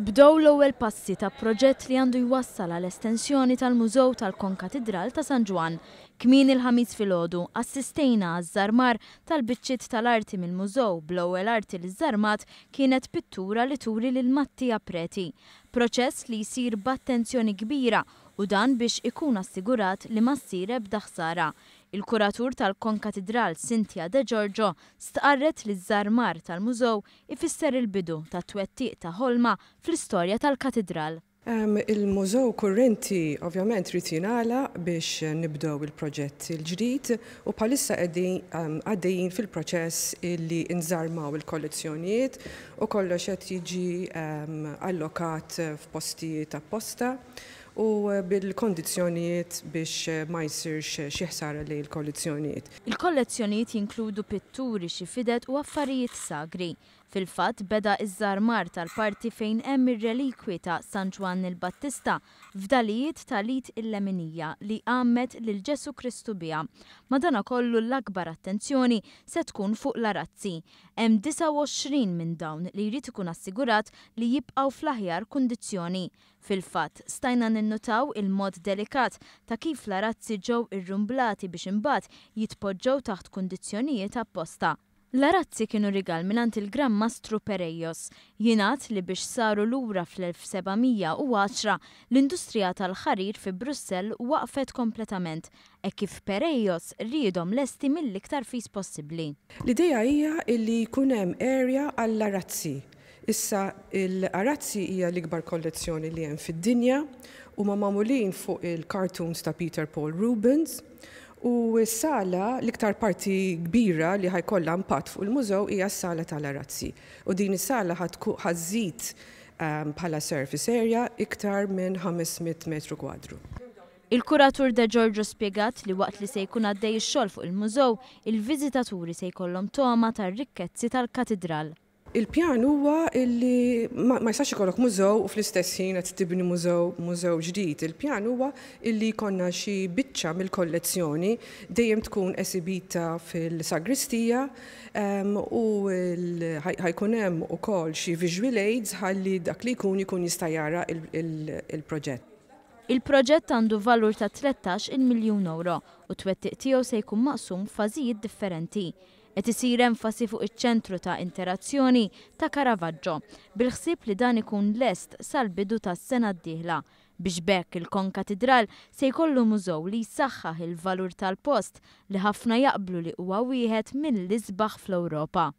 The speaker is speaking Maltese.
Bdew l-ewwel passi ta' proġett li għandu jwassal għal estensjoni tal-Mużew tal-Konkatidral ta' San Ġwann. Kmieni l-Ħamis filgħodu, assistejna għaż-żarmar tal-biċċiet tal-arti mill-mużew bl-ewwel arti li żarmat kienet pittura li turi lil Mattia Preti. Proċess li jsir b'attenzjoni kbira u dan biex ikun assigurat li ma ssir ebda ħsara. Il-kuratur tal-Konkatidral Cynthia De Giorgio stqarret li ż-żarmar tal-mużew ifisser il-bidu tat-twettiq ta' ħolma fl-istorja tal-katidral. Il-mużew kurrenti ovvjament irid jingħalaq biex nibdew il-proġett il-ġdid u bħalissa qegħdin għaddejjin fil-proċess illi nżarmaw il-kollezzjonijiet u kollox qed jiġi allokat f'postijiet apposta u bil-kondizzjonijiet biex ma jsirx xi ħsara lejn il-kollezzjonijiet. Il-kollezzjonijiet jinkludu pitturi, xi fided u affarijiet sagri. Fil-fatt beda iż-żarmar tal-parti fejn hemm ir-relikwi ta' San Ġwann il-Battista, fdalijiet tal-id il-leminija li għammed lil Ġesù Kristu biha. Madanakollu l-akbar attenzjoni se tkun fuq l-arazzi. Hemm 29 minn dawn li jrid ikun assigurat li jibqgħu fl-aħjar kundizzjoni. Fil-fatt, stajna ninnutaw il-mod delikat ta' kif l-arazzi ġew irrumblati biex imbagħad jitpoġġew taħt kundizzjonijiet apposta. L-arazzi kienu rigal mingħand il-Gran Mastru Perejos. Jingħad li biex saru lura fl-1710, l-industrija tal-ħarir fi Brussell waqfet kompletament, hekk kif Perejos riedhom lesti mill-iktar fis possibbli. L-idea hija li jkun hemm area għall-arazzi. Issa l-arazzi hija l-ikbar kollezzjoni li hemm fid-dinja, huma magħmulin fuq il-cartoons ta' Peter Paul Rubens u s-sala, l-iktar parti kbira li ħa jkollha impatt fuq il-mużew hija s-sala tal-arazzi. U din is-sala ħa żżid bħala surface area iktar minn 500 metru kwadru. Il-kuratur De Giorgio spjegat li waqt li se jkun għaddej ix-xogħol fuq il-mużew, il-viżitaturi se jkollhom togħma tar-rikkezzi tal-katidral. Il-pjan huwa illi ma jistax ikollok mużew u fl-istess ħin qed tibni mużew ġdid. Il-pjan huwa illi jkollna xi biċċa mill-kollezzjoni dejjem tkun esibita fil-sagristija u ħa jkun hemm ukoll xi visual aids ħalli dak li jkun jkun jista' jara il-proġett. Il-proġett għandu valur ta' 13 miljun euro u twettiq tiegħu se jkun maqsum f'fażijiet differenti. Qed isir enfasi fuq iċ-ċentru ta' interazzjoni ta' Caravaggio, bil-ħsieb li dan ikun lest sal-bidu tas-sena d-dieħla, biex b'hekk il-Konkatidral se jkollu mużew li jsaħħaħ il-valur tal-post li ħafna jaqblu li huwa wieħed mill-isbaħ fl-Ewropa.